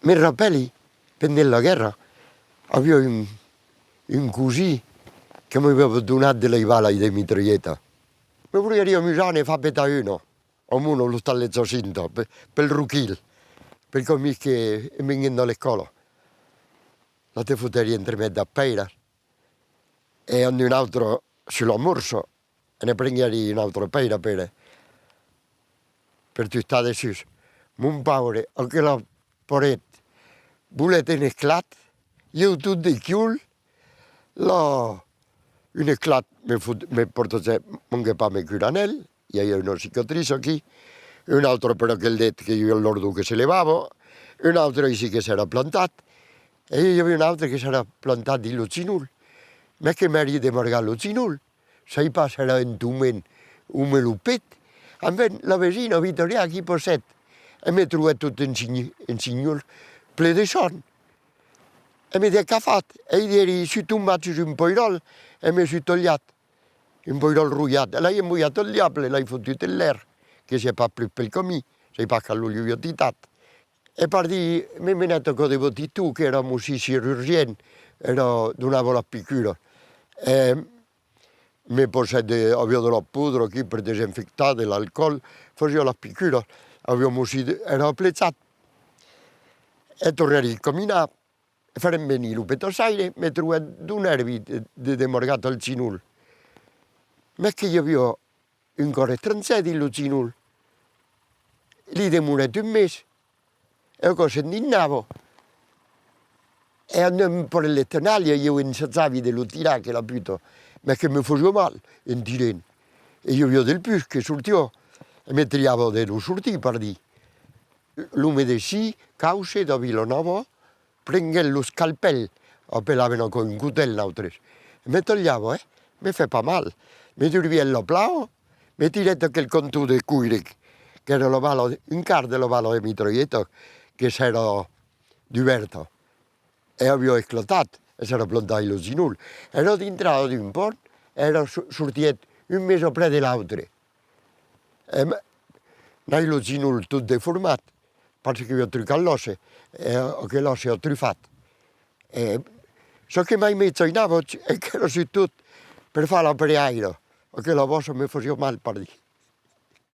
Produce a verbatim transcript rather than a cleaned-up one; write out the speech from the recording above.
Me rapèli, pendent la guèrra, aviá un, un cosin que m'aviá donat de las balas de mitralheta. Me volguèri amusar, ne far petar una, amont a l'ostal de Jacinta, pe-, pel roquilh, pel camin que en venguent de l'escòla. La te fotèri entremèg das pèiras, e amb un autre sus la morsa, e ne prenguèri una autra pèira per, per tustar dessús. Mon paure, aquela paret, volèt un esclat, ieu tot de còps, la, un esclat me fot-, me portagèt, manquèt pas me curar en el, i aviá una cicatriç aquí, un autre per aquel det que i aviá l'òrdol que se levava, un autre aicí que s'èra plantat, e i aviá un autre que s'èra plantat dins lo ginolh. Mès que m'èri demargat lo ginolh, sai pas s'èra un toment o me lo pet, enfin, la vesina Vitòria aquí passèt, e me trobèt tot en gin-, en ginolh, ple de sang. E me dèc: "Qu'as fach?" E i dèri: "Soi tombat sus un pairòl e me soi talhat." Un pairòl roiat, e l'ai envoiat al diable, l'ai fotut en l'èr, que siá pas plus pel camin, sai pas qual lo li aviá titat. E pardí, me menèt a cò de Batiton, qu'èra mossur chirurgien, èra, donava las picuras. E me passèt de, aviá de la podra aquí per desinfectar, de l'alcòl, fasiá las picuras, aviá mossur, èra aplejat. E tornèri caminar. Fèrem venir lo petassaire, me trobèt d'un nèrvi de, de demargat al ginolh. Mès que i aviá un còrs estrangièr dins lo ginolh. Li demorèt un mes, e aquò s'endignava. E anèm per l'estenalha, ieu ensajavi de lo tirar, aquela puta, mès que me fasiá mal en tirent. E i aviá del pus que sortiá, e me triava de lo sortir, pardí. Lo medecin Causse de Vilanòva prenguèt lo scalpèl, apelavan aquò un cotèl nautres, e me talhava, eh? Me fèt pas mal. Me durbièt la plava, me tirèt aquel canton de coire, qu'èra la bala, un quart de la bala de mitralheta que s'èra dubèrta, e aviá esclatat, e s'èra plantat lo ginolh. Èra dintrada d'un pònt, èra so-, sortièt un mes après de l'autre. E m-, n'ai lo ginolh tot deformat, parce que aviá trucat l'òsse, e aquel òsse atrofat. E çò que mai me jainava, e qu'èra sustot per far l'apreaire, aquela bòssa me fasiá mal, pardí.